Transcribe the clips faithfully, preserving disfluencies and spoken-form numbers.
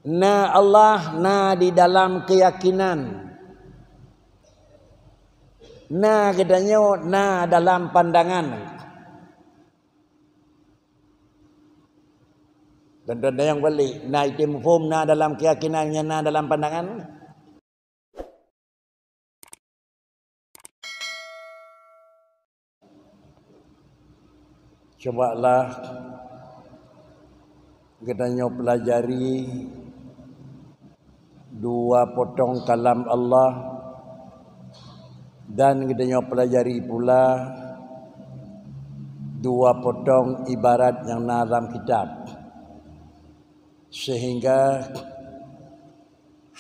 Na Allah na di dalam keuyakinan. Na geutanyoe na dalam pandangan. Dan, dan yang balik, na item muphom na dalam keuyakinan nyan na dalam pandangan. Cubalah geutanyoe pelajari dua potong kalam Allah dan geutanyoe pelajari pula dua potong ibarat nyang na lam kitab, sehingga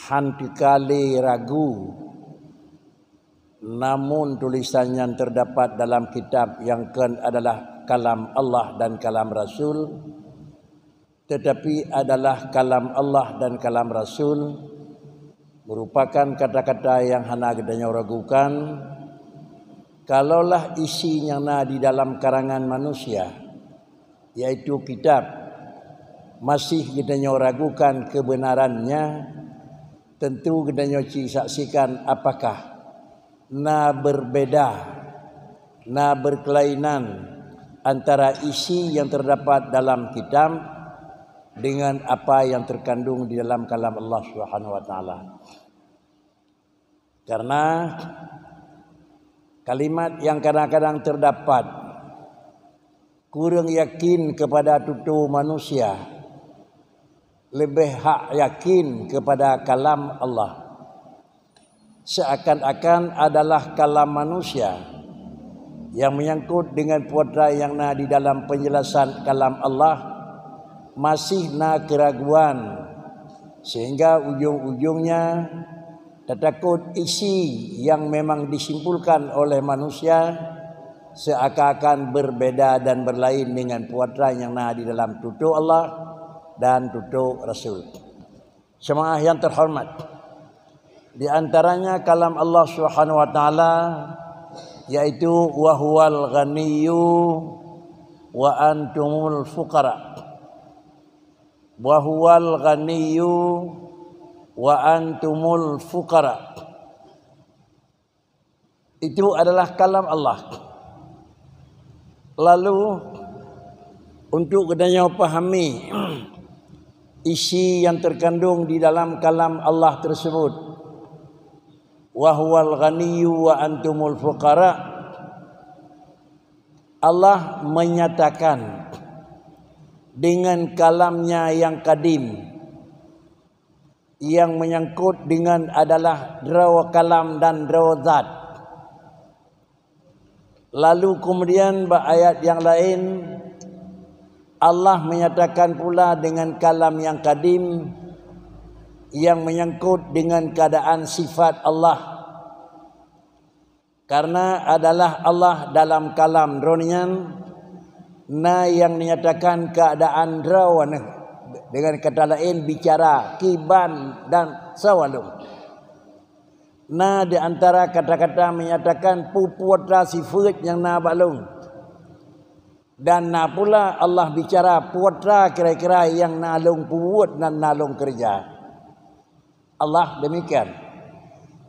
han teuka lé ragu. Namun tulisan nyang teudapat dalam kitab nyang kon adalah kalam Allah dan kalam Rasul, teutapi adalah kalam Allah dan kalam Rasul meurupakan kata-kata nyang hana geutanyoe ragukan. Kalaulah isi nyang na di dalam karangan manusia, yaitu kitab, masih geutanyoe ragukan keubeunarannya, tentu geutanyoe cit saksikan apakah na berbeda, na berkelainan antara isi yang terdapat dalam kitab dengan apa yang terkandung di dalam kalam Allah Subhanahu wa Taala. Karena kalimat yang kadang-kadang terdapat kurang yakin kepada tutoe manusia, lebih hak yakin kepada kalam Allah. Seakan-akan adalah kalam manusia yang menyangkut dengan peue atra yang na di dalam penjelasan kalam Allah, masih na keraguan, sehingga ujung-ujungnya tatakot isi yang memang disimpulkan oleh manusia seakan-akan berbeda dan berlain dengan peue atra yang na di dalam tutoe Allah dan tutoe Rasul. Jemaah yang terhormat, di antaranya kalam Allah Subhanahu wa Taala, yaitu, "Wa huwal ghaniyyu wa antumul fuqara." "Wa huwal ghaniyyu wa antumul fuqara." Itu adalah kalam Allah. Lalu, untuk geutanyoe pahami isi yang terkandung di dalam kalam Allah tersebut, "Wa huwal ghaniyyu wa antumul fuqara." Allah menyatakan dengan kalam-Nya yang kadim, yang menyangkut dengan adalah droe kalam dan droe zat. Lalu kemudian bak ayat yang lain, Allah menyatakan pula dengan kalam yang kadim yang menyangkut dengan keadaan sifat Allah. Karena adalah Allah dalam kalam droe nyan, na nyang menyatakan keadaan droe nyan, dengan kata lain, bicara, kiban dan soe lôn. Na di antara kata-kata menyatakan peue-peue atra sifat nyang na bak lôn. Dan na pula Allah bicara peue atra kira-kira nyang na lôn peubuet dan na lôn keureuja. Allah demikian.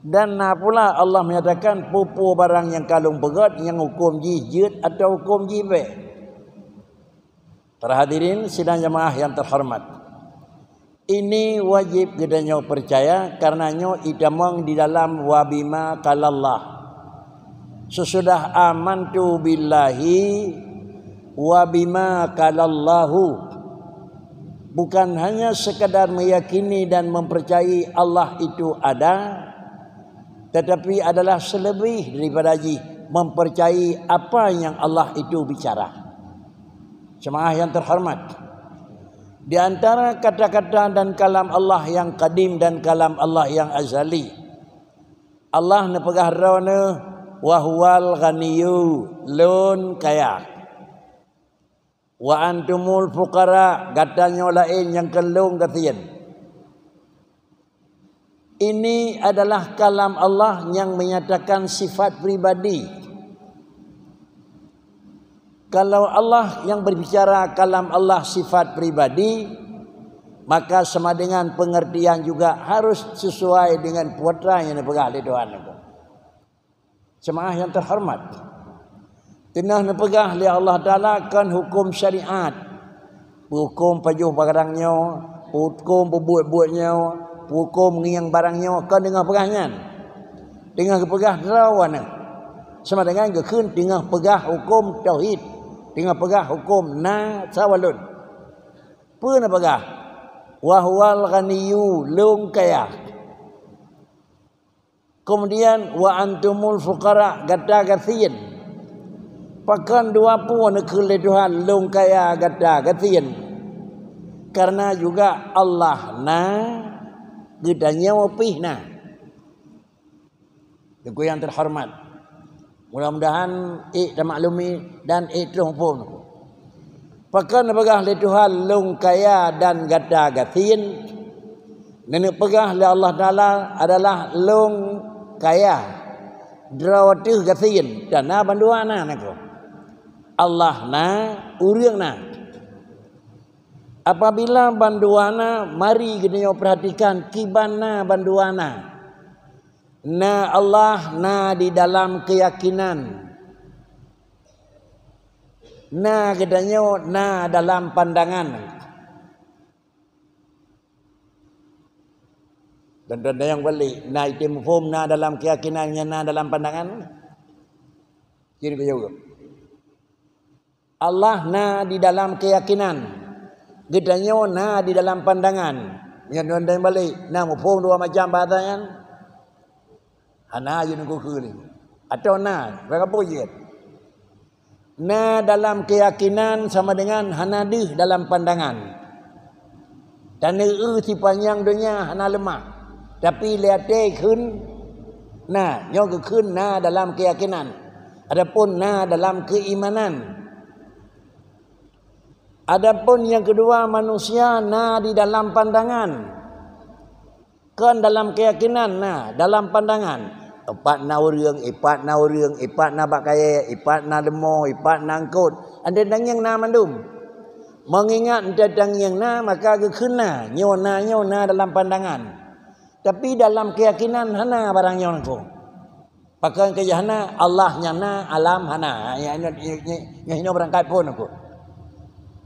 Dan na pula Allah menyatakan peue-peue barang nyang ka lôn peugét nyang huköm jih jeuet atawa huköm jih bék. Para hadirin sidang jamaah yang terhormat, ini wajib geutanyoe peucaya, karena nyoe itamong di dalam wa bima qalallah. Sesudah amantu billahi wa bima qalallahu, bukan hanya sekadar meyakini dan mempercayai Allah itu ada, tetapi adalah selebih daripada jih mempercayai apa yang Allah itu bicara. Jemaah yang terhormat, di antara kata-kata dan kalam Allah yang kadim dan kalam Allah yang azali, Allah neupeugah droeneuh, "Wa huwal ghaniyyu," lôn kaya. "Wa antumul fuqara," gata nyoe laén nyang keu lôn gasien. Ini adalah kalam Allah nyang menyatakan sifat pribadi. Kalau Allah yang berbicara kalam Allah sifat pribadi, Maka sama dengan pengertian juga harus sesuai dengan peue nyang neupeugah lé Tuhan. Jemaah yang terhormat, teungoh neupeugah lé Allah Taala kon huköm syariat, huköm pajoh barang nyoe, huköm peubuet-buet nyoe, huköm ngieng barang nyoe, kon teungoh peugah nyan. Teungoh geupeugah droe aneuk. Sama dengan geukheun teungoh peugah huköm tauhid, teungoh peugah huköm na sawa lôn. Peue neupeugah? "Wa huwal ghaniyyu, lôn kaya." Kemudian, "Wa antumul fuqara, gata gasien." Pakon dua peue neukheun lé Tuhan, "Lôn kaya, gata gasien"? Karena juga Allah na, geutanyoe pih na. Teungku yang terhormat, mudah-mudahan ék tamaklumi dan ék troh muphom. Pakon neupeugah lé Tuhan, "Lôn kaya dan gata gasien"? Neupeugah lé Allah Taala adalah, "Lôn kaya, droe teuh gasien, dan na bandua na." Nangko, Allah na, ureuëng na. Apabila bandua na, mari geutanyoe perhatikan kiban na bandua na. Na Allah na di dalam keyakinan. Na geutanyoe na dalam pandangan. Dan, dan yang balik, na item muphom na dalam keyakinan, nyan na dalam pandangan. Jadi kejawab. Allah na di dalam keyakinan, geutanyoe na di dalam pandangan. Nyan dan balik, na muphom dua macam bahasa nyan? Hana, jeuet neukukheun. Atau na, bagapo jeuet? Na dalam keyakinan sama dengan hana deuh dalam pandangan. Taneuk eu sipanyang donya hana leumah, tapi lé até kheun na, nyoe geukheun na dalam keuyakinan, adapun na dalam keuimanan. Adapun nyang keudua, manusia na di dalam pandangan, kon dalam keuyakinan, na dalam pandangan. Ipat na ureuëng, ipat na ureuëng, ipat na bak kayée, ipat na leumô, ipat na eungkot. Andai tangieng na mandum. Meungingat nte tangieng na, maka geukheun na, nyoe na, nyoe na dalam pandangan. Tapi dalam keuyakinan hana barang nyoe nangko. Pakon keujah na, Allah nyang na, alam hana. Nyang, nyang, nyang, nyang, nyang hinoe beurangkat phon nangko.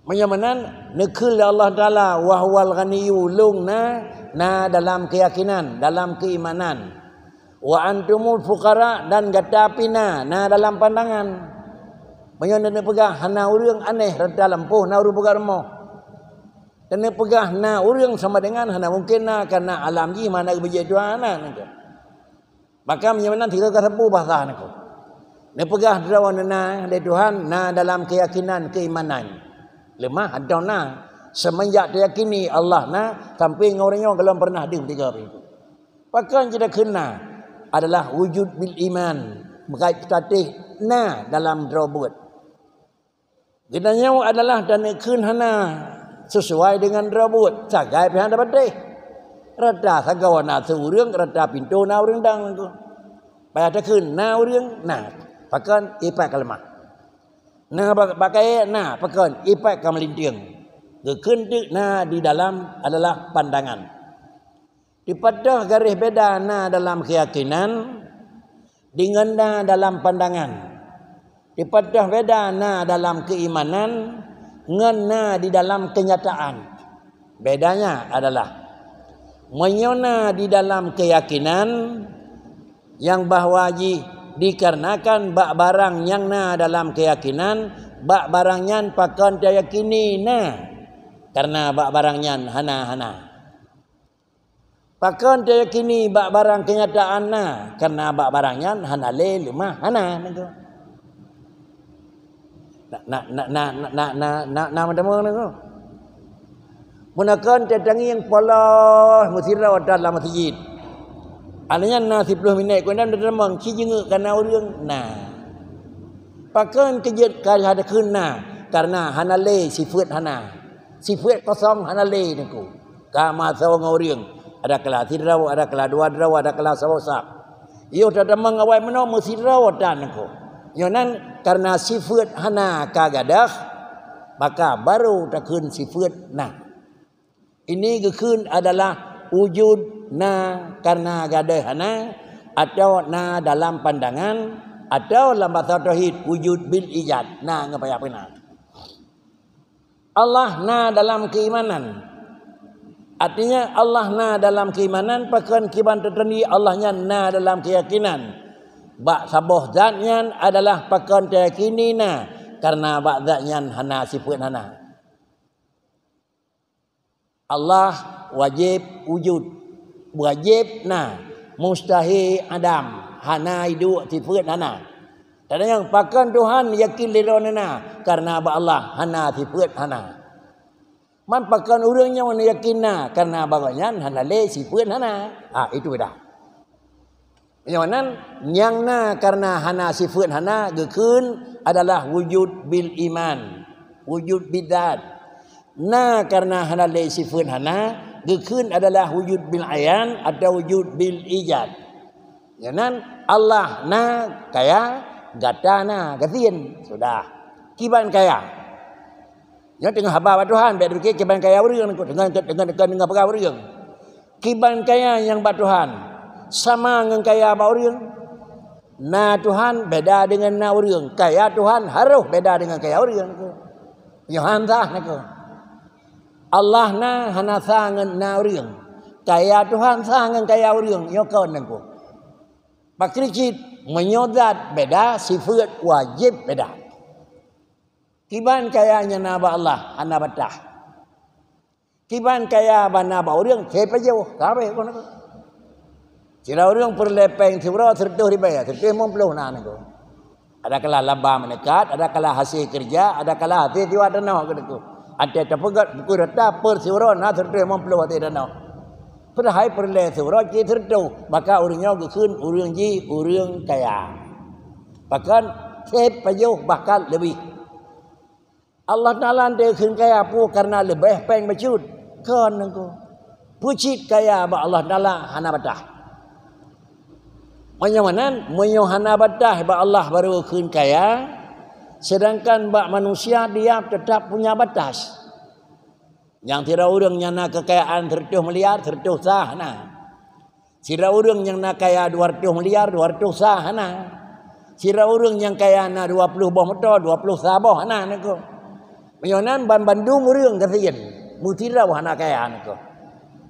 Meunyoe meunan, neukheun lé Allah Taala, "Wa huwal ghaniyyu", lôn na, na dalam keuyakinan, dalam keuimanan. "Wa antumul fuqara", dan gata pih na, na dalam pandangan. Meunyoe neupeugah hana ureuëng, aneh, rata lampôh na ureuëng peugah rumoh. Dan neupeugah na ureuëng sama dengan hana mungken na, karena alam jih mana geubeujiet Tuhan na, na. Maka meunyoe meunan tiga ka sapeue bahasa nangko. Neupeugah droe na lé Tuhan na dalam keuyakinan, keuimanan. Leumah atau na, semenjak teuyakini Allah na, sampai ngon uroe nyoe golom pernah deuh tiga pintoe. Pakon jeuet takheun na adalah wujud bil iman, meukat tatéh na dalam droe buet. Geutanyoe adalah taneukheun hana sesuai dengan droe buet, sagai pih hana patéh. Rata sagoe na ureuëng, rata pintoe na ureuëng dang tu. Payah takheun na ureuëng, na pakon ipat ka leumah. Na bak-, bak kayée na pakon ipat ka meulintieng. Geukheun teuk na di dalam adalah pandangan. Dipat toh garéh beda na dalam keuyakinan deungon na dalam pandangan. Dipat toh beda na dalam keuimanan ngon na di dalam keunyataan. Bedanya adalah, meunyoe na di dalam keuyakinan nyang bahwa jih dikarenakan bak barang nyang na dalam keuyakinan, bak barang nyan pakon tayakini na, kareuna bak barang nyan hana-hana. Pakon tayakini bak barang keunyataan na, kareuna bak barang nyan hana lé leumah hana nangko. Na, na, na meuteumé nangko. Meunakon tatangieng polos meusidroe that lam meuseujid. Alèh nyan na siplôh minèt keunan tateumong ci jingeuk kana ureueng na. Pakon keujeuet ka lheueh takheun na, kareuna hana lé sifeuet hana. Sifeuet kosong hana lé nangko. Ka meuasoe ngon ureueng, ada kala sidroe, ada kala dua droe, ada kala saboh sab. Yoh tatamong awai meunoe meusidroe tan nangko. Nyoe nan kareuna sifeuet hana ka gadôh, maka barô takheun sifeuet na. Ini geukheun adalah wujud na karena gadôh hana, atawa na dalam pandangan, atawa lam basa tauhid wujud bil ijad, na ngon payah peuna. Allah na dalam keimanan. Artinya Allah na dalam keimanan, pakon kiban teuteuni Allah nyan na dalam keyakinan. Bak saboh zat nyan adalah pakon tayakini na, karena bak zat nyan hana sifeuet hana. Allah wajéb wujud, wajéb na, mustahil adam, hana iduek sifeuet hana. Tanyong pakon Tuhan yakin lé droeneuh na, karena bak Allah hana sifeuet hana. Man pakon ureuëng nyoe yakin na, karena bak gobnyan hana lé sifeuet hana. Ah, itu beda. Meunyoe nan nyang na karena hana sifeuet hana geukheun adalah wujud bil iman, wujud bidzat. Na karena hana lé sifeuet hana geukheun adalah wujud bil ayan atau wujud bil ijad. Nyoe nan Allah na kaya, gata na gasien. Sudah. Kiban kaya. Nyoe teungoh haba bak Tuhan, bék dipike kiban kaya ureuëng, teungoh, teungoh, teungoh, teungoh peugah ureuëng. Kiban kaya nyang bak Tuhan sama ngon kaya bak ureuëng. Na Tuhan beda dengan na ureuëng. Kaya Tuhan harôh beda dengan kaya ureuëng. Nyoe han sah niko. Allah na hana sah ngon na ureuëng. Kaya Tuhan sah ngon kaya ureuëng. Nyoe kon niko. Pakri cit, meunyoe zat beda, sifeuet wajéb beda. Kiban kaya nyang na bak Allah hana batah. Kiban kaya bak na bak ureuëng, sép pajoh, ka habéh kon. Sidroe ureuëng peureulée péng siuroe seureutôh ribée, seureutôh limong ploh na niko. Ada kala laba meuneukat, ada kala hasé keureuja, ada kala hasé siwak tanoh keu niko. Até tapeugét bukui rata per siuroe na seureutôh limong ploh hasé tanoh. Padahai peureulée siuroe cit seureutôh, maka ureuëng nyoe geukheun ureuëng jih ureuëng kaya. Bahkan sép pajoh bahkan leubeh. Allah Taala geukheun kaya peue karena leubeh péng bacut? Kon niko. Peue cit kaya bak Allah Taala hana batah. Meunyoe meunan, meunyoe hana batah bak Allah barô geukheun kaya, sedangkan bak manusia dia tetap punya batas. Nyang sidroe ureuëng nyang na keukayaan seureutôh miliar, seureutôh sa hana. Sidroe ureuëng nyang na kaya dua reutôh miliar, dua reutôh sa hana. Sidroe ureuëng nyang kaya na dua ploh boh moto, dua ploh sa boh hana niko. Meunyoe nan ban bandum ureuëng gasien, meusidroe hana kaya niko.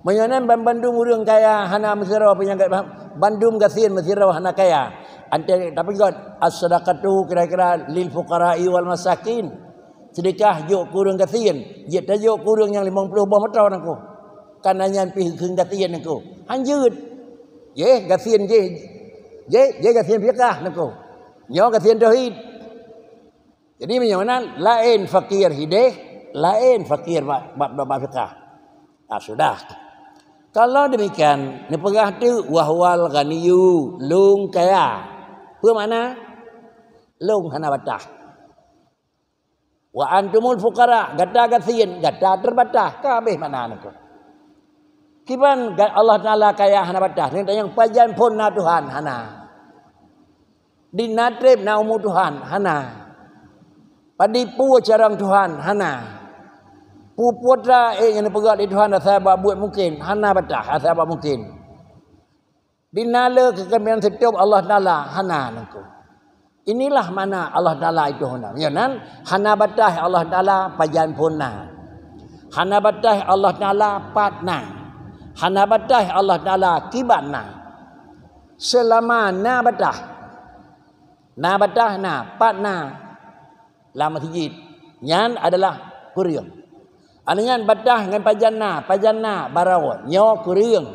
Meunyoe nan ban bandum ureuëng kaya hana meusidroe peunyakét, bandum gasien meusidroe hana kaya. Até tapeugét as-sadaqatu kira-kira lil fuqara'i wal masakin. Seudeukah jok keu ureuëng gasien, jeuet tajok keu ureuëng nyang limong ploh boh moto niko. Kana nyan pih kheun gasien niko. Han jeuet. Jéh gasien jéh. Jéh, jéh gasien fiqah niko. Nyoe gasien tauhid. Jadi meunyoe meunan laén fakir hidéh, laén fakir bak, bak, bak, bak fiqah. Ah, sudah. Kalau demikian, neupeugah teuk wa huwal ghaniyyu, lôn kaya. Peue makna? Lôn hana batah. Wa antumul fuqara, gata gasien, gata teubatas, ka habéh makna niko. Kiban ga-, Allah Taala kaya hana batah, nyan tanyong pajan phon na Tuhan hana. Di na treb na umu Tuhan hana. Padit peue carông Tuhan hana. Peue-peue atra ék nyang neupeugah lé Tuhan asai bak buet mungken, hana batah asai bak mungken. Di na le keukeumeunan seutôt Allah Taala hana nangku. Inilah makna Allah Taala itu hana. Meunyoe nan hana batah Allah Taala pajan phon na. Hana batah Allah Taala pat na. Hana batah Allah Taala kiban na. Seulama na batah. Na batah na, pat na. Lam meuseujid. Nyan adalah kureueng. Aneuëk nyan batah ngon pajan na, pajan na baroe, nyoe kureueng.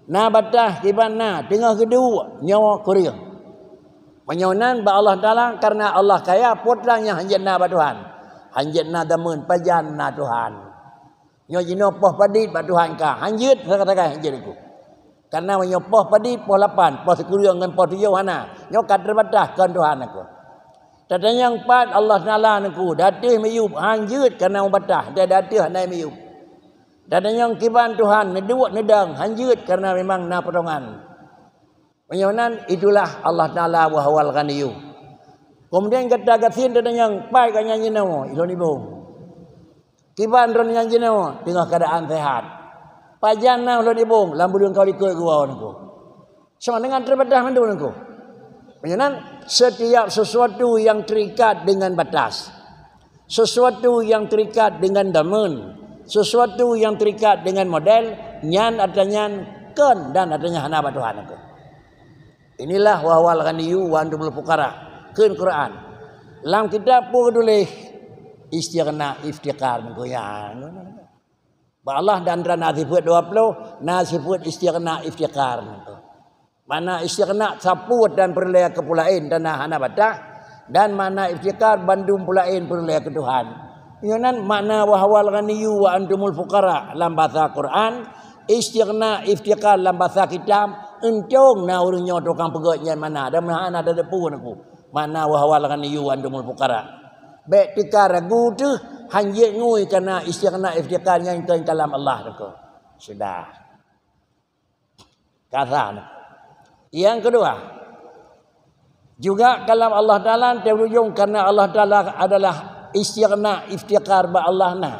Na batah kiban na, teungoh geuduek, nyoe kureueng. Meunyoe nan bak Allah Taala, kareuna Allah kaya, peue atra nyang hanjeuet na bak Tuhan. Hanjeuet na dameun, pajan na Tuhan. Nyoe jinoe poh padit bak Tuhan ka, hanjeuet sagai-sagai hanjeuet nangku. Kareuna meunyoe poh padit, poh lapan, poh sikureueng ngon poh tujoh hana. Nyoe ka teubatas kon Tuhan nangku. Tatanyong pat Allah Taala nangku, di ateueh miyueb hanjeuet kareuna meubatah, di ateueh hana miyueb. Tatanyong kiban Tuhan neuduek neudong hanjeuet kareuna memang na potongan. Meunyoe nan itulah Allah Taala wa huwal ghaniyyu. Keumudian gata gasien tatanyong pat gobnyan jinoe, ilôn ibong. Kiban droeneuh nyang jinoe teungoh keuadaan sehat. Pajan na ulôn ibong lam buleuen ka likot geuwoe nangko. Sama dengan terbatas mandum nangko. Meunyoe nan, setiap sesuatu yang terikat dengan batas, sesuatu yang terikat dengan zaman, sesuatu yang terikat dengan model, nyan atra nyan kon dan atra nyan hana bak Tuhan nangko. Inilah wa huwal ghaniyyu wa antumul fuqara. Kheun Quran. Lam kitab peue geutuléh istighna, iftiqar nangko nyan. Bak Allah dan na sifeuet dua ploh, na sifeuet istighna, iftiqar nangko. Makna istighna sapeue dan peureulée keu peue laén dan hana bataih, dan makna iftiqar bandum peue laén peureulée keu Tuhan. Nyoe nan makna wa huwal ghaniyyu wa antumul fuqara lam basa Quran, istighna, iftiqar lam basa kitab, euntong na ureuëng nyoe tukang peugét nyan makna dan meuhana teudeue peue nangko. Makna wa huwal ghaniyyu wa antumul fuqara. Bék teuka ragu teuh, hanjeuet ngui kana istighna, iftiqar nyan kon kalam Allah nangko. Sudah. Kasa nangko. Yang kedua, juga kalam Allah Taala teuujong karena Allah Taala adalah istighna, iftiqar bak Allah na.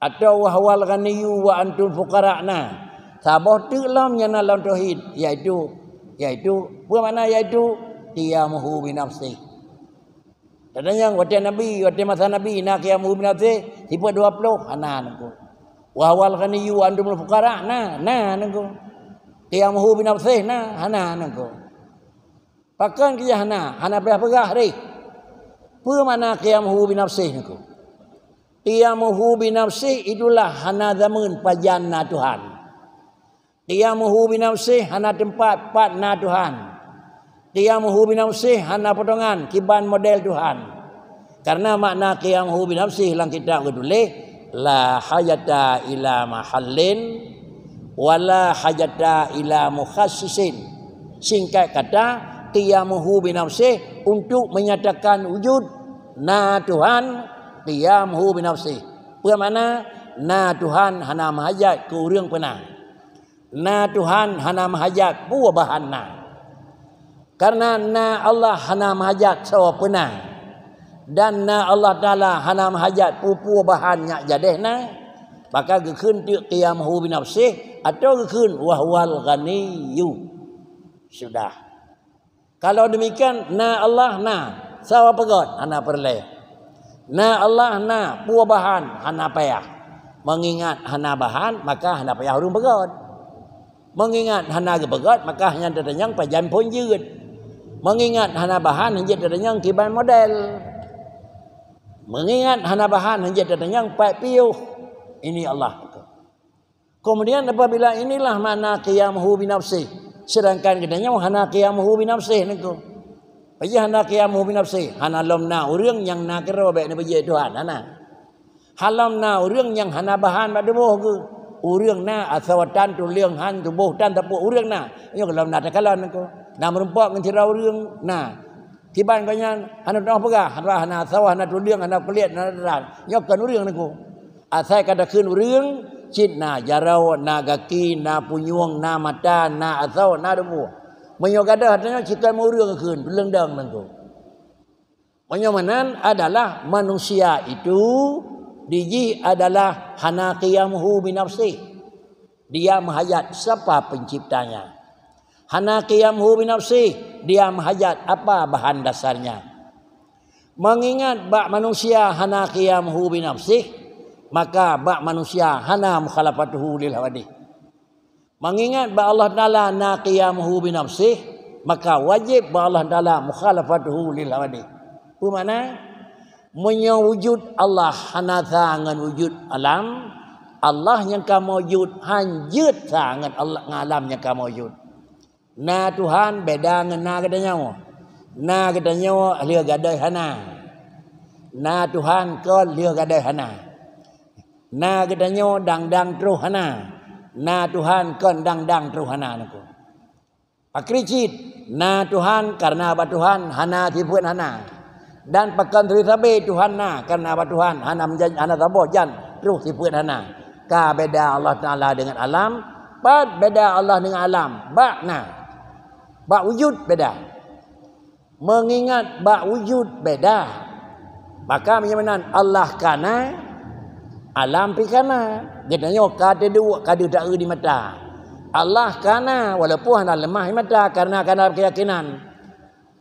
Atau wa huwal ghaniyyu wa antum fuqara na. Saboh teuk lom nyang na lam tauhid, yaitu, yaitu, peue makna yaitu? Qiyamuhu binafsih. Tanyong watée Nabi, watée masa Nabi na qiyamuhu binafsih, sifeuet dua ploh, hana nangko. Wa huwal ghaniyyu wa antumul fuqara, na, na nangko. Qiyamuhu binafsih, na, hana nangko. Pakon keu hana, hana payah peugah reh. Peue makna qiyamuhu binafsih nangko? Qiyamuhu binafsih itulah hana zaman pajan na Tuhan. Qiyamuhu binafsih hana teumpat pat na Tuhan. Qiyamuhu binafsih hana potongan kiban model Tuhan. Karena makna qiyamuhu binafsih lam kitab geutuléh, la hajata ila mahallin, wa la hajata ila mukhassisin. Singkat kata, qiyamuhu binafsih untuk menyatakan wujud na Tuhan, qiyamuhu binafsih. Peue makna? Na Tuhan hana meuhajat keu ureuëng peue na. Na Tuhan hana meuhajat peue bahan na. Karena na Allah hana meuhajat soe peue na. Dan na Allah Taala hana meuhajat peue-peue bahan nyang jadeh na. Maka geukheun teuk qiyamuhu binafsih atau geukheun wa huwal ghaniyyu. Sudah. Kalau demikian, na Allah na, soe peugét hana peureulée. Na Allah na, peue bahan hana payah. Mengingat hana bahan, maka hana payah ureuëng peugét. Mengingat hana geupeugét, maka hana tatanyong pajan phon jeuet. Mengingat hana bahan, hana tatanyong kiban model. Mengingat hana bahan, hana tatanyong pat piôh. Ini Allah. Kemudian apabila inilah makna qiyamuhu binafsih, sedangkan geutanyoe hana qiyamuhu binafsih nangko. Pajan hana qiyamuhu binafsih, hana lom na ureuëng nyang na keudroe bék neupeujeuet Tuhan, hana. Hana lom na ureuëng nyang hana bahan bak tuboh geuh. Ureuëng na asoe tan tuleueng han tuboh tan tapeuet ureuëng na. Nyoe lom na takalon nangko. Na meurumpok ngon sidroe ureuëng na. Kiban gobnyan hana teupeugah, hana, hana asoe, hana tuleueng, hana kulét, hana daran. Nyoe kon ureuëng nangko. Asai ka takheun ureuëng, cit na jaroe, na gaki, na punyueng, na mata, na asoe, na tuboh. Meunyoe gadôh atra nyoe cit kon ureuëng kheun, tuleueng dong nangko. Meunyoe meunan adalah manusia itu dijih adalah hana qiyamuhu binafsih. Dia meuhajat sapa penciptanya. Hana qiyamuhu binafsih, dia meuhajat apa bahan dasarnya. Mengingat bak manusia hana qiyamuhu binafsih, maka bak manusia hana mukhalafatuhu lil hawadith. Mengingat bak Allah Taala na qiyamuhu binafsih, maka wajéb bak Allah Taala mukhalafatuhu lil hawadith. Peue makna? Meunyoe wujud Allah hana sa ngon wujud alam, Allah nyang ka maujud han jeuet sa ngon Allah, ngon alam nyang ka maujud. Na Tuhan beda ngon na geutanyoe. Na geutanyoe lheueh gadôh hana. Na Tuhan kon lheueh gadôh hana. Na geutanyoe dang-dang troh hana. Na Tuhan kon dang-dang troh hana nangko. Pakri cit, na Tuhan karena bak Tuhan hana sifeuet hana. Dan pakon turi sabe Tuhan na karena bak Tuhan hana meujan-, hana saboh jan troh sifeuet hana. Ka beda Allah Taala dengan alam, pat beda Allah dengan alam, bak na. Bak wujud beda. Mengingat bak wujud beda. Maka meunyoe meunan Allah ka na, Alam pih ka na, geutanyoe ka teuduek ka deuh taeu di mata. Allah ka na, walaupun hana leumah di mata, karena ka na keuyakinan.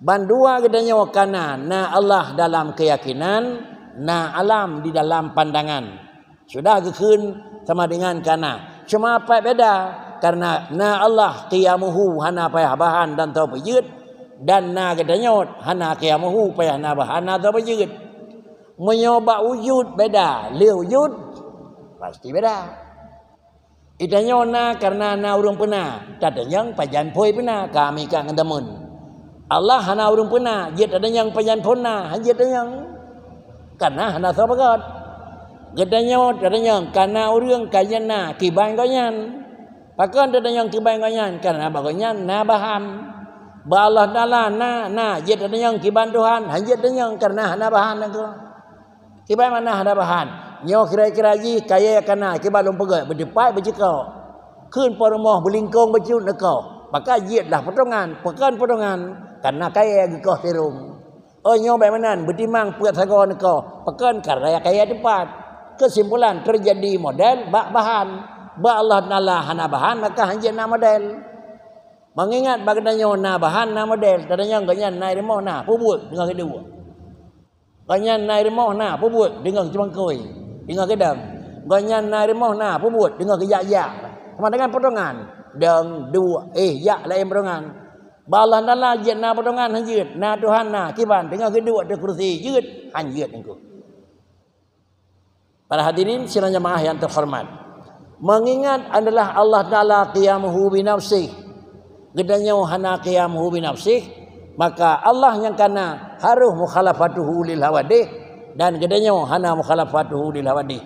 Bandua geutanyoe ka na, na Allah dalam keuyakinan, na alam di dalam pandangan. Sudah geukheun sama dengan ka na. Cuma pat beda, karena na Allah qiyamuhu hana payah bahan dan teupeujeuet, dan na geutanyoe hana qiyamuhu payah na bahan na teupeujeuet. Meunyoe bak wujud beda, lheueh wujud pasti beda. Geutanyoe na karena na ureuëng peuna, tatanyong pajan phôi peuna, kami ka ngon teumon. Allah hana ureuëng peuna, jeuet tatanyong pajan phôi na, han jeuet tanyong. Karena hana soe peugöt. Geutanyoe tatanyong kana ureuëng ka nyan na kiban gobnyan. Pakon tatanyong kiban gobnyan? Karena bak gobnyan na bahan. Bak Allah Taala na, na jeuet tatanyong kiban Tuhan, han jeuet tanyong karena hana bahan nangko. Kiban mana hana bahan? Nyoe kira-kira jih kayée kana kiban lôn peugöt beuteupat beucikok. Kheun po rumoh beulingkong bacut neukoh, maka jeuet lah potongan, pakon potongan, karena kayée geukoh sirong. Oh nyoe bék meunan, beutimang peuet sagoe neukoh, pakon karena kayée teupat. Keusimpulan, teujadi model bak bahan. Bak Allah Taala hana bahan, maka han jeuet na model. Meungingat bak geutanyoe na bahan, na model, tatanyong gobnyan na i rumoh na, peue buet deungon geuduek. Gobnyan na i rumoh na, peue buet deungon teumangkôi, deungon geudong. Gobnyan na i rumoh na, peue buet deungon geujak-jak. Sama dengan potongan, dong, duek, éh, jak laén potongan. Bak Allah Taala jeuet na potongan han jeuet, na Tuhan na kiban teungoh geuduek di kursi jeuet han jeuet nangko. Para hadirin sidang jamaah yang terhormat, meungingat adalah Allah Taala qiyamuhu bi nafsih, geutanyoe hana qiyamuhu bi nafsih, maka Allah nyang kana harôh mukhalafatuhu lil hawadih, dan geutanyoe hana mukhalafatuhu lil hawadih.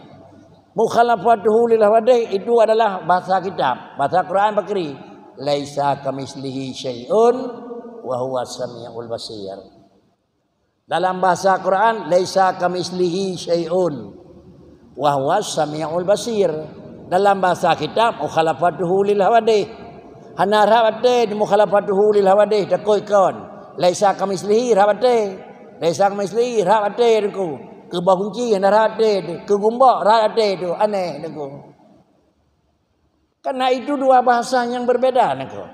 Mukhalafatuhu lil hawadih itu adalah bahasa kitab, bahasa Quran bakri, "Laisa kamislihi syai'un wa huwa samiul basir." Dalam bahasa Quran, "Laisa kamislihi syai'un wa huwa samiul basir." Dalam bahasa kitab, "Mukhalafatuhu lil hawadih." Hana rhab até di mukhalafatuhu lil hawadih takot kon. "Laisa kamislihi" rhab até. "Laisa kamislihi" rhab até deungoe. Keu boh gunci hana rhab até, keu gumbok rhab até tu aneh deungoe. Karena itu dua bahasa yang berbeda nangko.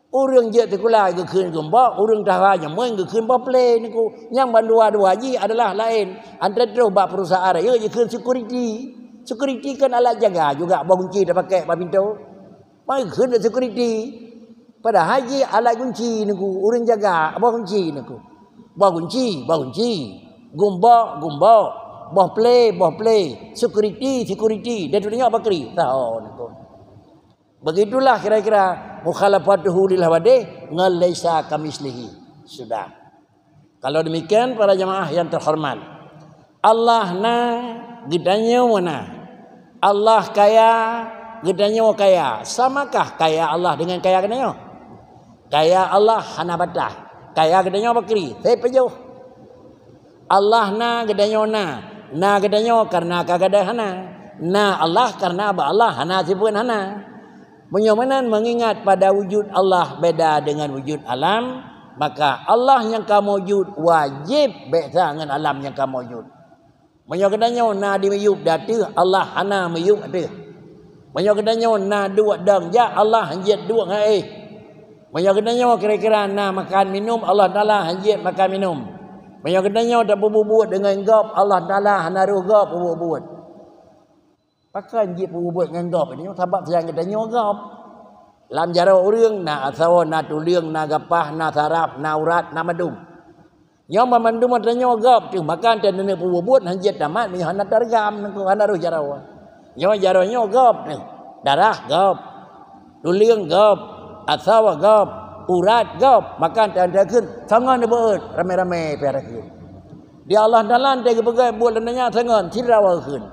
Ureuëng jeuet sikula geukheun gumbok, ureuëng taha jameun geukheun boh plé nangko. Nyang bandua-dua jih adalah laén. Antara troh bak perusahaan rayeuk jikheun security. Security kan alat jaga juga, boh gunci tapakai bak pintoe. Maka geukheun security. Padahai jih alat gunci nangko, ureuëng jaga boh gunci nangko. Boh gunci, boh gunci. Gumbok, gumbok. Boh plé, boh plé. Security, security. Dan tu tengok bakri. Tahu nangko. Begitulah kira-kira mukhalafatuhu lil hawadih ngon laisa kamislihi. Sudah. Kalau demikian, para jamaah yang terhormat, Allah na, geutanyoe na. Allah kaya, geutanyoe kaya. Samakah kaya Allah dengan kaya geutanyoe? Kaya Allah hana batah. Kaya geutanyoe bakri, saya pejoh. Allah na, geutanyoe na. Na geutanyoe karena ka gadôh hana. Na Allah karena bak Allah hana sifeuet hana. Meunyoe meunan meungingat pada wujud Allah beda dengan wujud alam, maka Allah nyang ka maujud wajéb bék sa ngon alam nyang ka maujud. Meunyoe geutanyoe na di miyueb di ateueh, Allah hana miyueb ateueh. Meunyoe geutanyoe na duek dong jak, Allah han jeuet duek ngon éh. Meunyoe geutanyoe kira-kira na makan minum, Allah Taala han jeuet makan minum. Meunyoe geutanyoe tapeubuet-buet deungon gob, Allah Taala hana roh gob peubuet-buet. Pakon jeuet peubuet ngon gob nyoe? Sabab sayang geutanyoe gob. Lam jaroe ureuëng na asoe, na tuleueng, na gapah, na saraf, na urat, na mandum. Nyoe banmandum geutanyoe gob teuh, maka teuneuk peubuet han jeuet tamat meunyoe hana tareugam nangko, hana roh jaroe. Nyoe jaroe nyoe gob teuh, darah gob, tuleueng gob, asoe gob, urat gob, maka teuneuk kheun, "Songon neubeuet, ramé-ramé pih ada kheun." Di Allah Taala teuh geupeugah buet lam donya songon, sidroe geukheun.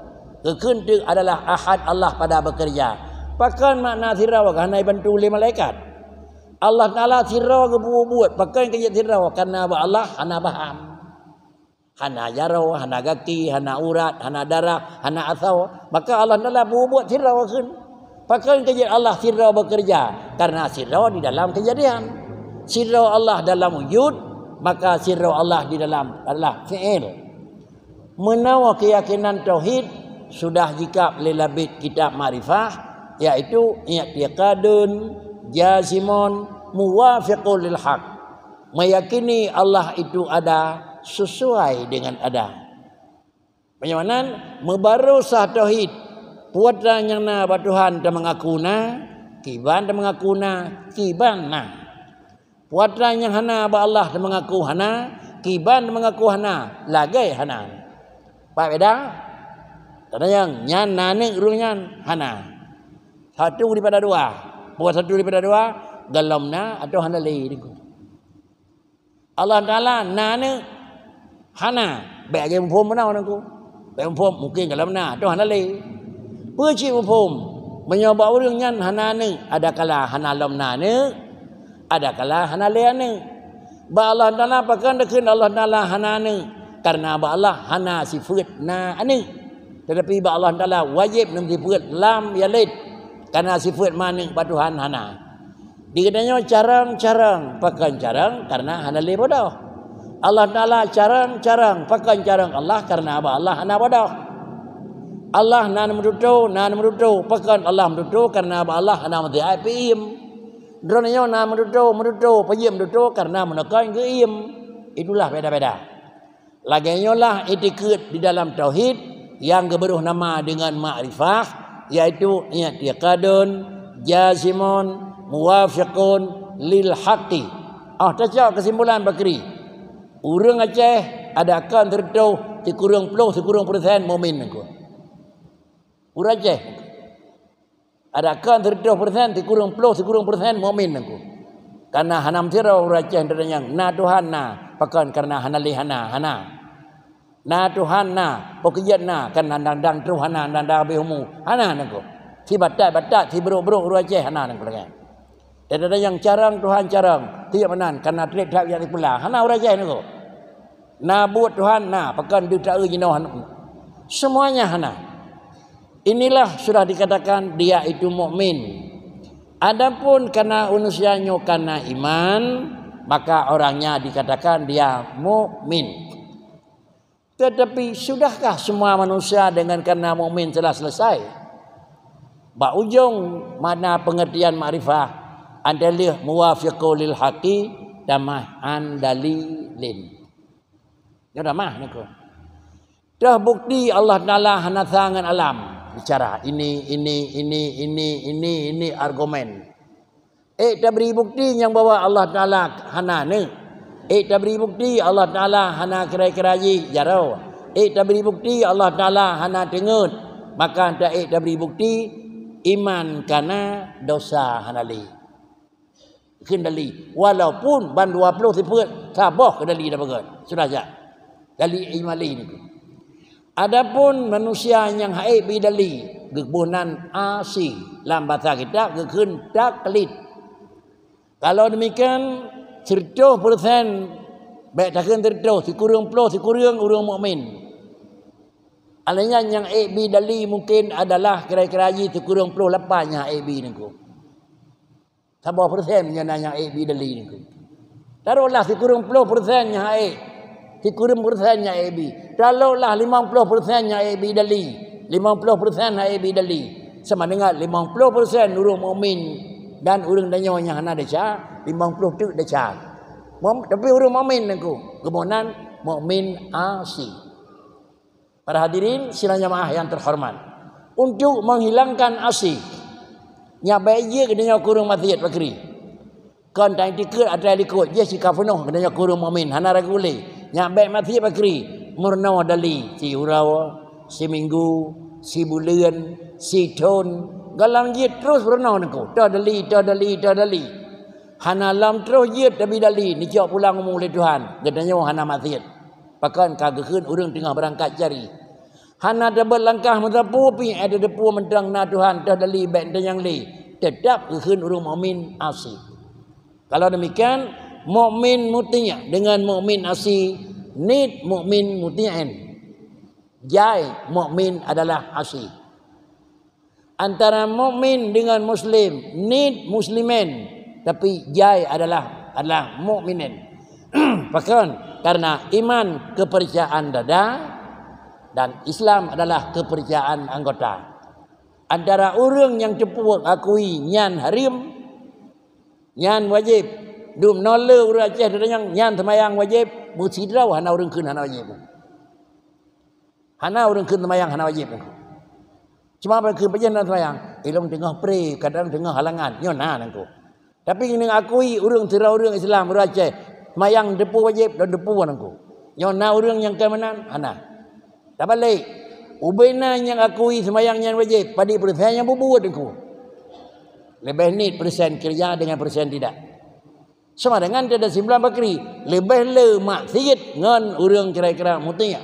Geukheun teuk adalah ahad Allah pada bekerja. Pakon makna sidroe, hana jibantu lé malaikat? Allah Taala sidroe geupeubuet, pakon keu jeuet sidroe? Karena bak Allah hana bahan. Hana jaroe, hana gaki, hana urat, hana darah, hana asoe. Maka Allah Taala peubuet sidroe geukheun. Pakon keu jeuet Allah sidroe bekerja? Karena sidroe di dalam kejadian. Sidroe Allah dalam wujud, maka sidroe Allah di dalam adalah fi'il. Meunoe keuyakinan tauhid, Sudah jikab lé Labid kitab makrifah, yaitu i'tiqadun jazimun muwafiqun lil haq. Meyakini Allah itu ada sesuai dengan ada. Meunyoe meunan, meubarô sah tauhid, peue atra nyang na bak Tuhan teumeungaku na, kiban teumeungaku na, kiban na. Peue atra nyang hana bak Allah teumeungaku hana, kiban teumeungaku hana, lagée hana. Pat beda? Kadang nyan na aneuk ureuëng nyan hana. Satu daripada dua. Peue satu daripada dua? Gohlom na atau hana lé. Allah Taala na aneuk? Hana. Bék lagée muphom meunan aku. Bék muphom, mungken gohlom na, toh hana lé. Peue cit muphom? Meunyoe bak ureuëng nyan hana aneuk, adakala hana lom na aneuk, adakala hana lé aneuk. Bak Allah Taala, pakon takheun Allah Taala hana aneuk? Karena bak Allah hana sifeuet na aneuk. Tetapi bak Allah Taala wajéb neusifeuet lam yalid, karena sifeuet maneuk bak Tuhan hana. Di geutanyoe carông-carông, pakon carông? Karena hana lé bodoh. Allah Taala carông-carông, pakon carông Allah? Karena bak Allah hana bodoh. Allah na meututoe, na meututoe, pakon Allah meututoe? Karena bak Allah hana meusiat peuiem. Droeneuh nyoe na meututoe, meututoe, peuiem meututoe, karena meunoe kon geuiem. Itulah beda-beda. Lagée nyoe lah itikeuet di dalam tauhid nyang geubarôh nama deungon makrifah, yaitu i'tiqadun jazimun muwafiqun lil haqqi. Oh, tacok keusimpulan bakri. Ureuëng Aceh ada kon sireutoh sikureueng ploh sikureueng persen mukmin nangku. Ureuëng Aceh. Ada kon sireutoh persen sikureueng ploh sikureueng persen mukmin nangku. Karena hana meusidroe ureuëng Aceh teudeunyan na Tuhan na, pakon karena hana lé hana, hana. Na Tuhan na, peukeujeuet na, kan dang-dang troh hana, dang-dang habéh umu, hana nangku. Si batat-batat, si brok-brok ureuëng Aceh hana nangku lagée. Teudeunyan carông Tuhan carông, tiep meunan karena treb that jak sipula, hana ureuëng Aceh nangku. Na buet Tuhan na, pakon deuh taeu jinoe hana. Semuanya hana. Inilah sudah dikatakan dia itu mukmin. Adapun karena manusia nyoe karena iman, maka orangnya dikatakan dia mukmin. Tetapi sudahkah semua manusia dengan karena mukmin telah selesai? Bak ujong makna pengertian makrifah adalah muwafiqu lil haqi tamah an dalilin. Nyoe dah mah niko. Dah bukti Allah Taala hana sa ngon alam. Bicara ini, ini, ini, ini, ini, ini argumen. Eh, tabri bukti nyang bahwa Allah Taala hana neuk. Eh, tabri bukti Allah Taala hana kira-kira jih jaroe. Eh, tabri bukti Allah Taala hana teungeut. Maka ta eh tabri bukti iman kana dosa hana lé. Kheun dali, walaupun ban dua ploh sifeuet saboh keu dali tapeugét, sudah jak. Dali imali niku. Adapun manusia nyang ha'ék bi dali, geuboh nan asi, lam basa kitab geukheun taklid. Kalau demikian, sireutoh persen, bék takheun sireutoh, sikureueng ploh sikureueng ureuëng mukmin. Alanya nyang ék bi dali mungkin adalah kira-kira jih sikureueng ploh lapan nyang ha'ék bi niku. Saboh persen nyan nyang ék bi dali niko. Tarohlah sikureueng ploh persen nyang ék. Sikureueng persen nyang ék bi. Tarohlah limong ploh persen nyang ék bi dali. Limong ploh persen nyang ék bi dali. Sama dengan limong ploh persen ureuëng mukmin dan ureuëng tanyoe nyang hana desya, limong ploh teuk desya. Mom-, tapi ureuëng mukmin niko, geuboh nan mukmin asi. Para hadirin sidang jamaah yang terhormat, untuk menghilangkan asi, nyak bék jeuet geutanyoe kureueng maksiet bakri. Kon tan tikeue atra likot jih sika peunoh geutanyoe kureueng mukmin, hana ragu lé. Nyak bék maksiet bakri, meurunoe dali siuroe, siminggu, sibuleuen, sithon, gohlom jeuet terus meurunoe niko, toh dali, toh dali, toh dali. Hana lom troh jeuet tabi dali, neucok pulang umu lé Tuhan, geutanyoe hana maksiet. Pakon ka geukheun ureuëng teungoh beurangkat jari. Hana tabeuet langkah meusapeue pih, eh, tateupeue mantong na Tuhan, toh dali bék tanyang lé. Teutap geukheun ureuëng mukmin asi. Kalau demikian, mukmin muti' dengan mukmin asi, nit mukmin muti'in. Jai mukmin adalah asi. Antara mukmin dengan muslim, nit muslimin, tapi jai adalah, adalah mukminin. Pakon? Karena iman kepercayaan dada, Dan Islam adalah kepercayaan anggota. Antara ureuëng nyang teupeue akui nyan hareuem, nyan wajéb. Dumnoe le ureuëng Aceh teudeungoe nyan seumayang wajéb, meusidroe hana ureuëng kheun hana wajéb. Hana ureuëng kheun seumayang hana wajéb. Cuma bak kheun pajan na seumayang, ilong teungoh pre, kadang teungoh halangan, nyoe na nangku. Tapi nyoe akui ureuëng sira ureuëng Islam ureuëng Aceh, seumayang teupeue wajéb dan teupeue nangku. Nyoe na ureuëng nyang ka meunan, hana. Tabalek, ubena nyang akui seumayang nyan wajéb, padit persen nyang bubuet nangku. Lebih nit persen kerja dengan persen tidak. Sama dengan teudah simpulan bakri, leubeh le maksiet ngon ureuëng kira-kira mutia.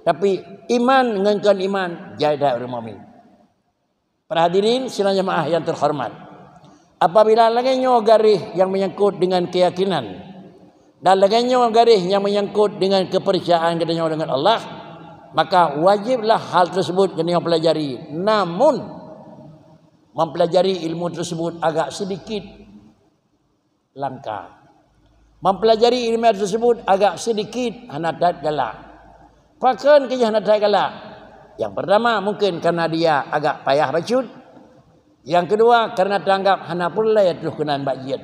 Tapi iman ngon kon iman jai that ureuëng mukmin. Para hadirin sidang jamaah yang terhormat, apabila lagée nyoe garéh yang menyangkut dengan keyakinan dan lagée nyoe garéh yang menyangkut dengan kepercayaan geutanyoe dengan Allah, maka wajiblah hal tersebut geutanyoe pelajari. Namun mempelajari ilmu tersebut agak sedikit langka. Mempelajari ilmu tersebut agak sedikit hana that galak. Pakon keu hana that galak? Yang pertama mungkin karena dia agak payah bacut. Yang kedua karena tanggap hana peureulée troh keunan bak jiet.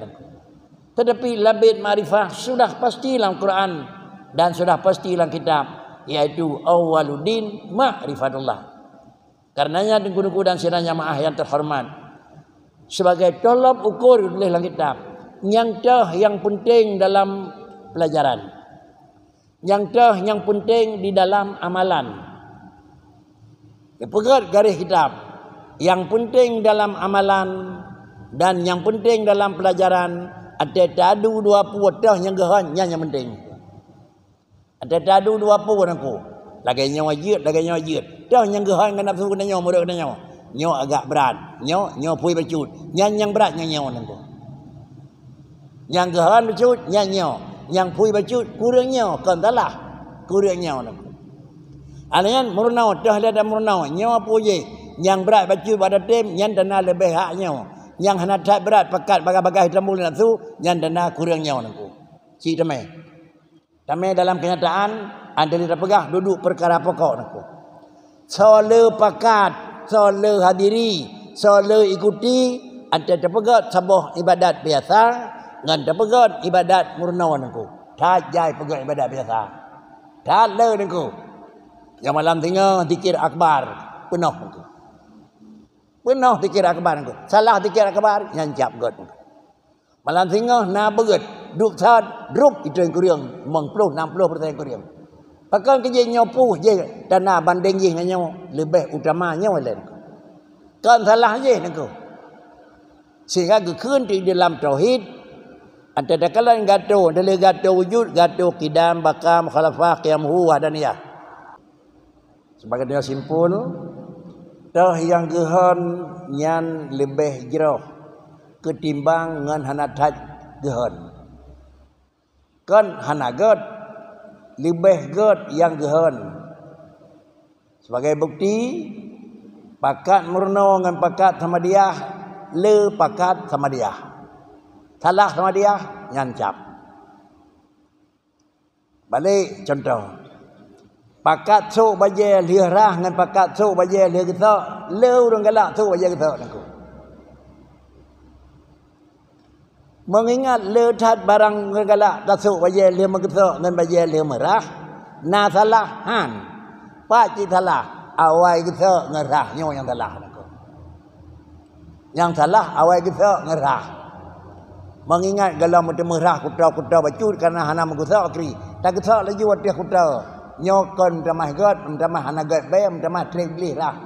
Tetapi labit makrifah sudah pasti lam Quran dan sudah pasti lam kitab, yaitu awwaluddin ma'rifatullah. Karenanya teungku-teungku dan sidang jamaah yang terhormat, sebagai tolok ukur tuléh lam kitab, nyang toh nyang peunteng dalam pelajaran, nyang toh nyang peunteng di dalam amalan. Dipeugét garéh kitab, nyang peunteng dalam amalan dan nyang peunteng dalam pelajaran, até tadu dua pue toh nyang geuhon nyan nyang peunteng. Ada tadu dua pue nangku. Lagée nyoe jeuet, lagée nyoe jeuet. Toh nyang geuhon ngon nafsu keunan nyoe, murit keunan nyoe. Nyoe agak brat. Nyoe, nyoe pui bacut. Nyan nyang brat nyang nyoe nangku. Nyang geuhon bacut, nyan nyoe. Nyang pui bacut, kureueng nyoe, kon salah. Kureueng nyoe nangku. Alheuh nyan meurunoe, toh lé ada meurunoe. Nyoe pue jih. Nyang brat bacut bak tem, nyan dana leubeh hak nyoe. Nyang hana that brat pakat bagah-bagah hitam bulu nafsu, nyan dana kureueng nyoe nangku. Cit teumé. Tamé dalam kenyataan, andai tapeugah duduek peukara pokok nangku. Soe le pakat, soe le hadiri, soe le ikuti, andai tapeugét saboh ibadat biasa, ngon tapeugét ibadat meurunoe nangku. That jai peugét ibadat biasa. That le nangku. Nyang malam singoh zikir akbar, peunoh nangku. Peunoh zikir akbar nangku. Salah zikir akbar, nyan cap gét nangku. Malam singoh na beuet, duek that, drup, itu nyang kureueng, limong ploh, nam ploh persen kureueng. Pakon keu jih nyoe pue jih tanda bandeng jih ngon nyoe, leubeh utama nyoe laén. Kon salah jih nangku. Sehingga geukheun di dalam tauhid, antara kalon gato, dari gato wujud, gato kidam, baqa, mukhalafah, qiyamuhu, wahdaniyah. Sebagai nyoe simpul, toh nyang geuhon nyan leubeh jroh keutimbang ngon hana that geuhon. Kon hana gét, leubeh gét nyang geuhon. Sebagai bukti, pakat meurunoe ngon pakat samadiah, le pakat samadiah. Salah samadiah, nyan cap. Balek contoh. Pakat sôk bajée lheueh rhah ngon pakat sôk bajée lheueh geusok, le ureuëng galak sôk bajée geusok nangku. Meungingat le that barang ureuëng galak tasôk bajée lheueh meugeusok ngon bajée lheueh meurhah, na salah han. Pat cit salah, awai geusok ngon rhah nyoe nyang salah nangku. Nyang salah awai geusok ngon rhah. Meungingat gohlom meuteumé rhah kuto-kuto bacut kareuna hana meugeusok kri, tageusok laju ateueh kuto. Nyoe kon meutamah gét, meutamah hana gét bée, meutamah treb gleh rhah.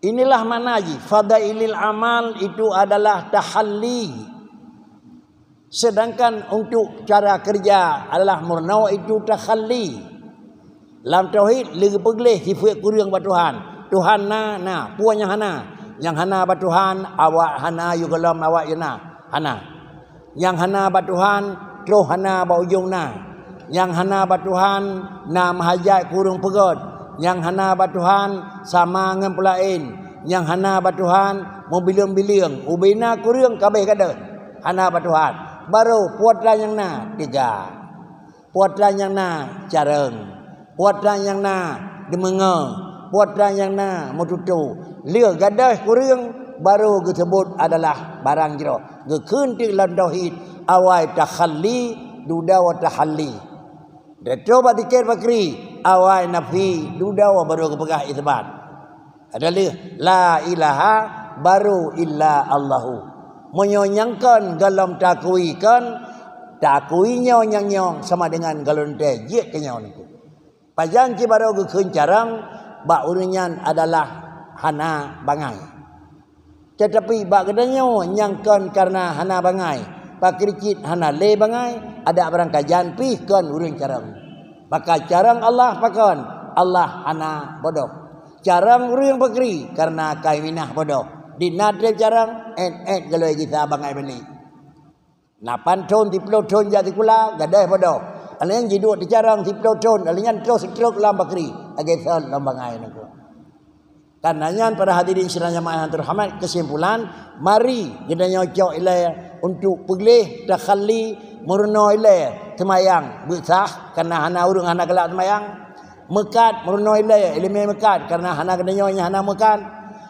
Inilah makna jih, fadailil amal itu adalah tahalli. Sedangkan untuk cara kerja adalah meurunoe itu tahalli. Lam tauhid lé geupeugleh sifeuet kureueng bak Tuhan. Tuhan na, na, peue nyang hana? Nyang hana bak Tuhan, awak hana yue gohlom awak yue na. Hana. Nyang hana bak Tuhan, troh hana bak ujong na. Nyang hana bak Tuhan, na meuhajat kureueng peugét. Nyang hana bak Tuhan, sama ngon peulaén. Nyang hana bak Tuhan, meubileueng-bileueng, ubena kureueng kabeh gadôh. Hana bak Tuhan. Barô putra nyang na, tiga. Putra nyang na, carông. Puatan nyang na deungoe, puatan nyang na meututoe. Lheueh gadôh kureueng, baru geuseubut adalah barang jroh. Geukheun teuk lam tauhid, awai takhalli, dudoe tahalli. Datoe bak zikir bakri, awai nafi, dudoe baru geupeugah isbat. Ada lheueh, la ilaha, baru illa Allahu. Meunyoe nyang kon gohlom takui kon, takui nyoe nyang nyoe sama dengan gohlom teuh jeuet keu nyoe nangku. Pajan cit baroe geukheun carông, bak ureuëng nyan adalah hana bangai. Teutapi bak geutanyoe nyang kon kareuna hana bangai, pakri cit hana lé bangai, adak barangkajan pih kon ureuëng carông. Maka carông Allah pakon, Allah hana bodoh. Carông ureuëng pakri kareuna kai minah bodoh. Di na treb carông, ét-ét galoi gisa bangai balik. Na pan thon, siploh thon jak sikula, gadôh bodoh. Alèh nyan jiduek teucarông siploh thon, alèh nyan troh stroke lam bakri, lagèe thon lam bangai nangku. Karena nyan, para hadirin sidang jamaah yang terhormat, kesimpulan, mari geutanyoe cok ilèe untuk peugleh, takhalli, meurunoe ilèe seumayang beusah, karena hana ureuëng hana galak seumayang. Meukat, meurunoe ilèe, ileumèe meukat, karena hana geutanyoe nyang hana meukat.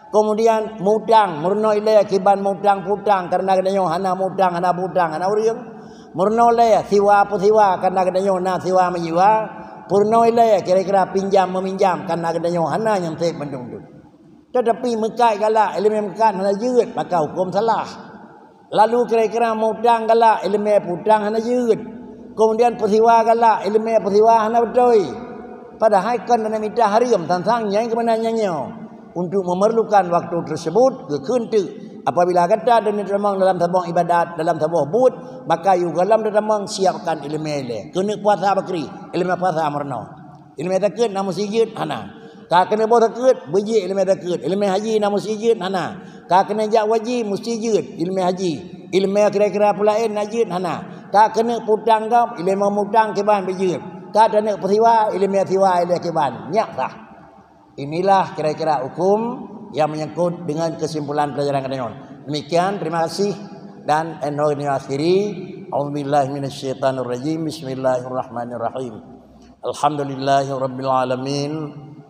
Kemudian, mutang, meurunoe ilèe kiban mutang piutang, karena geutanyoe hana mutang, hana piutang, hana ureuëng. Meurunoe ilèe siwa peusiwa, karena geutanyoe na siwa meujiwa. Peurunoe ilèe kira-kira pinjam meuminjam, karena geutanyoe hana nyang sép mandum-dum. Teutapi meukat galak, ileumèe meukat hana jeuet, maka huköm salah. Lalu kira-kira mutang galak, ileumèe piutang hana jeuet. Kemudian peusiwa galak, ileumèe peusiwa hana beutôi. Padahai kon hana mita hareuem, sang-sang nyang keumeunang nyang nyoe. Untuk memerlukan waktu tersebut, geukheun teuk, apabila gata dan tamong dalam saboh ibadat, dalam saboh buet, maka yue gohlom tamong siapkan ileumèe ilèe. Keuneuk puasa bakri, ileumèe puasa meurunoe. Ileumèe takheun na musti jeuet? Hana. Ka keuneuk boh takheun, beujeuet ileumèe takheun. Ileumèe haji na musti jeuet? Hana. Ka keuneuk jak haji, musti jeuet ileumèe haji. Ileumèe kira-kira peue laén na jeuet? Hana. Ka keuneuk piutang gob, ileumèe mutang kiban beujeuet. Ka taneuk peusiwa, ileumèe siwa ilèe kiban. Nyak sah. Inilah kira-kira hukum yang menyangkut dengan kesimpulan pelajaran kita nyoe. Demikian, terima kasih dan enor ini akhiri. A'udzubillahi minasyaitonirrajim. Bismillahirrahmanirrahim. Alhamdulillahirabbil alamin.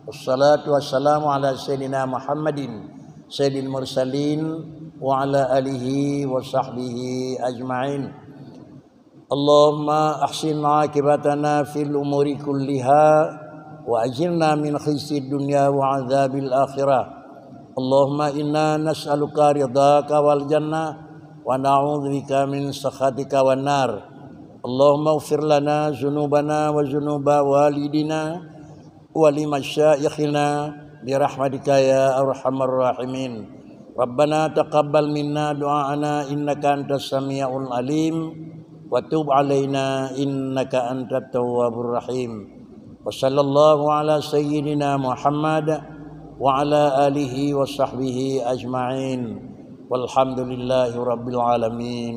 Wassalatu wassalamu ala sayyidina Muhammadin sayyidil mursalin wa ala alihi wa sahbihi ajma'in. Allahumma ahsin aqibatana fil umuri kulliha wa ajirna min khizyid dunya wa adzabil akhirah. Allahumma inna nas'aluka ridhaka wal jannah wa na'udzubika min sakhatika wan nar. Allahumma ighfir lana dzunubana wa dzunuba walidina wa li masyaikhina bi rahmatika ya arhamar rahimin. Rabbana taqabbal minna du'aana innaka antas samiul alim wa tub alaina innaka antat tawwabur rahim. Wa sallallahu ala sayyidina Muhammad wa ala alihi wa sahbihi ajma'in. Walhamdulillahi rabbil alamin.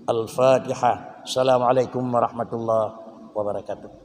Al-Fatihah. Assalamualaikum warahmatullahi wabarakatuh.